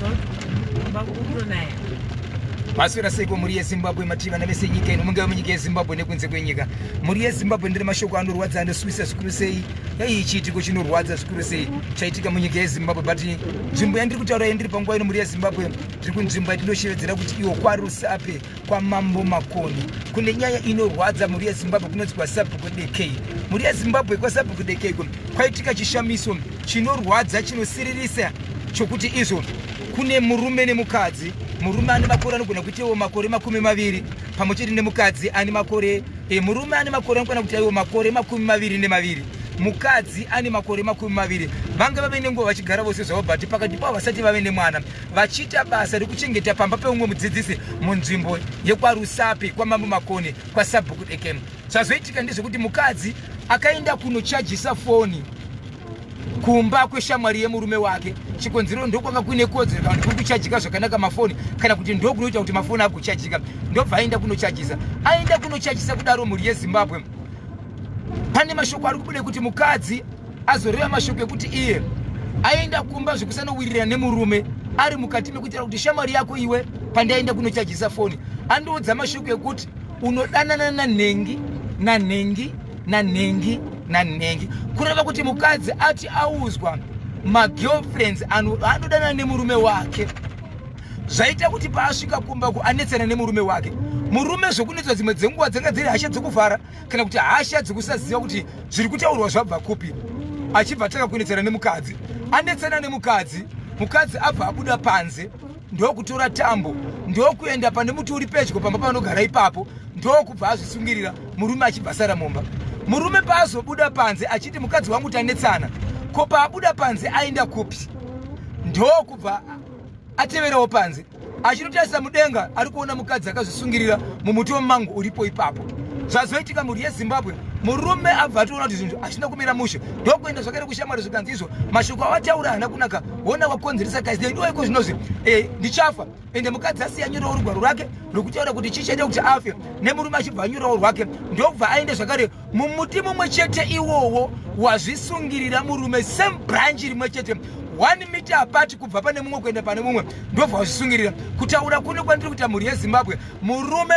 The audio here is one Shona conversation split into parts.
Ndinoziva kuti kumba kutonaya. Maswera seiko mhuri yeZimbabwe, mativi vana vese nyika ino, mungave munyika yeZimbabwe nekunze kwenyika. Mhuri yeZimbabwe, ndiri mashoko anorwadza anosuwisa zvikuru sei. Ei, chiitiko chinorwadza zvikuru sei chaitika munyika yeZimbabwe, but nzvimbo yandiri kutaura yandiri panguva ino mhuri yeZimbabwe, tiri kunzvimbo yatinoshevedzera kuti iyo kwaRusape kwaMambo Makoni. Kune nyaya inorwadza mhuri yeZimbabwe kunonzi kwaSabhuku Dekei. Mhuri yeZimbabwe, kwaSabhuku Dekei kwaitika chishamiso chinorwadza chinosiririsa chokuti izvo kune murume nemukadzi. Murume ane makore anogona kuita makore 20 pamwe chete nemukadzi ane makore e, murume ane makore anogona kuita iwo makore 22, mukadzi ane makore 20. Vanga vave nenguva vachigara vose zvavo, but pakati pavo vasati vave nemwana, vachiita basa rekuchengeta pamba peumwe mudzidzisi munzvimbo yekwaRusape kwaMambo Makoni kwaSabhuku Deke. Zvazoitika ndezvekuti mukadzi akaenda kunochajisa foni kumba kweshamwari yemurume wake. Chikonzero, ndokwanga kuine kodzero kana kuti kuri kuchajika zvakanaka mafoni, kana kuti ndokunoita kuti mafoni agochajika. Ndobva aenda kunochajisa. Aenda kunochajisa kudaro, mhuri yeZimbabwe, pane mashoko ari kubuda kuti mukadzi azoreva mashoko ekuti iye aenda kumba zvekusanowirirana nemurume ari mukati mekuitira kuti shamwari yako iwe, pandaenda kunochajisa foni, andiudza mashoko ekuti unodanana nanhengi, nanhengi, nanhengi, nanhengi. Kureva kuti mukadzi ati auzwa magirlfriends anodanana nemurume wake. Zvaita kuti paasvika kumba ku anetsana nemurume wake. Murume zvokunetswa dzimwe dzenguva dzanga dziri hasha dzekuvhara kana kuti hasha dzekusaziva kuti zviri kutaurwa zvabva kupi, achibva atanga kunetsana nemukadzi. Anetsana nemukadzi, mukadzi abva abuda panze, ndokutora tambo, ndokuenda pane muti uri pedyo pamba panogara ipapo, ndokubva azvisungirira. Murume achibva sara mumba. Murume paazobuda panze achiti, "Mukadzi wangu, tanetsana." Ko paabuda panze aenda kupi? Ndokubva ateverawo panze, achinotarisa mudenga, ari kuona mukadzi akazvisungirira mumuti wemumango uripo ipapo. Zvazoitika, mhuri yeZimbabwe, murume abva atoona kuti zvinhu hazvina kumira mushe, ndokuenda zvakare kushamwari, zvikanzi izvo mashoko awataura haana kunaka, wona wakonzeresa kaisi ndiwaiko zvinozvi e, ndichafa. Ende mukadzi asiya anyorawo rugwaro rwake rwekutaura kuti chii chaita kuti afe, nemurume achibva anyorawo rwake, ndokubva aende zvakare mumuti mumwe chete iwowo wazvisungirira murume, same branch rimwe chete, 1 meter apart kubva pane mumwe kuenda pane mumwe, ndobva wazvisungirira. Kutaura kuno kwandiri kuita, mhuri yeZimbabwe, murume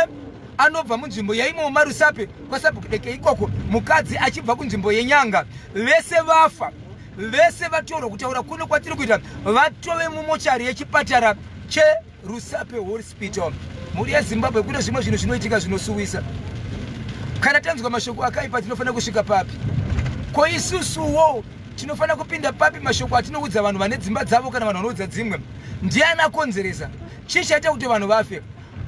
anobva munzvimbo yaimo maRusape kwaSabhuku Deke ikoko, mukadzi achibva kunzvimbo yeNyanga. Vese vafa, vese vatorwa. Kutaura kuno kwatiri kuita, vatove mumochari yechipatara cheRusape Hospital. Mhuri yeZimbabwe, kune zvimwe zvinhu zvinoitika zvinosuwisa. Kana tanzwa mashoko akaipa, tinofanira kusvika papi? Ko isusuwo tinofanira kupinda papi? Mashoko atinoudza vanhu vane dzimba dzavo kana vanhu vanoudza dzimwe, ndiani akonzeresa? Chii chaita kuti vanhu vafe?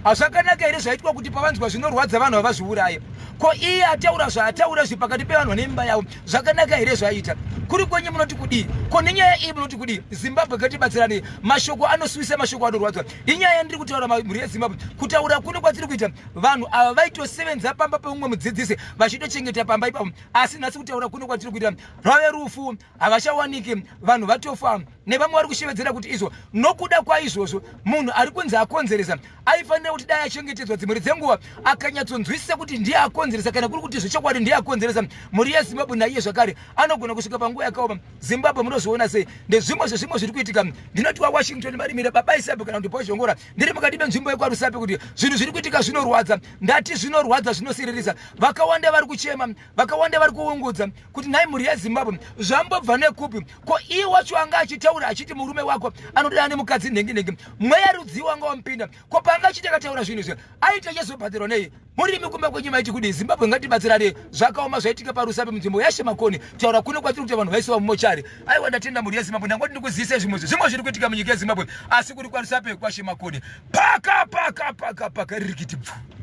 Hazvakanaka here zvaitwa kuti pavanzwa zvinorwadza vanhu havazviuraye? Ko iye ataura zvaataura zvi pakati pevanhu vane imba yavo, zvakanaka here zvaita? Kuri kwenyu munoti kudii? Ko nenyaya iyi munoti kudii? Zimbabwe, ngatibatsiranei. Mashoko anosuwisa, mashoko anorwadza, inyaya yandiri kutaura, mhuri yeZimbabwe. Kutaura kuno kwatiri kuita, vanhu ava vaitosevenza pamba peumwe mudzidzisi, vachitochengeta pamba ipapo, asi nhasi kutaura kuno kwatiri kuita rwave rufu, havachawaniki, vanhu vatofa. Nevamwe vari kushevedzera kuti izvo nokuda kwaizvozvo munhu ari kunzi akonzeresa aifanira kuti dai achengetedzwa dzimwe dzenguva, akanyatsonzwisisa kuti ndiye akonzeresa. Kana kuri kuti zvechokwadi ndiye akonzeresa, mhuri yeZimbabwe, naiye zvakare anogona kusvika panguva yakaoma. Zimbabwe, munozviona sei? Ndezvimwe zvezvimwe zviri kuitika. Ndinoti waWashington Marimira, baba Isabe kana kuti Bozhongora, ndiri mukati menzvimbo yekwaRusape, kuti zvinhu zviri kuitika zvinorwadza. Ndati zvinorwadza, zvinosiririsa. Vakawanda vari kuchema, vakawanda vari kuungudza kuti nhai mhuri yeZimbabwe, zvambobva nekupi? Ko iye wacho anga achitaura achiti murume wako anodana nemukadzi nhengi nhengi, mweya rudzii wanga wamupinda? Ko paanga achiti akataura zvinhu izvi, aita chezobhadharwa nei? Murimi kumba kwenyu maiti kudii? Zimbabwe, ngatibatsirane. Zvakaoma zvaitika paRusape munzvimbo yaShe Makoni. Taura kuno kwatiri kuti vanhu vaisiwa mumochari. Aiwa, ndatenda, mhuri yeZimbabwe. Ndangoti ndikuzivise zvimwe zviri kuitika munyika yeZimbabwe, asi kuri kwaRusape kwaShe Makoni, paka paka paka paka ririkiti bvu.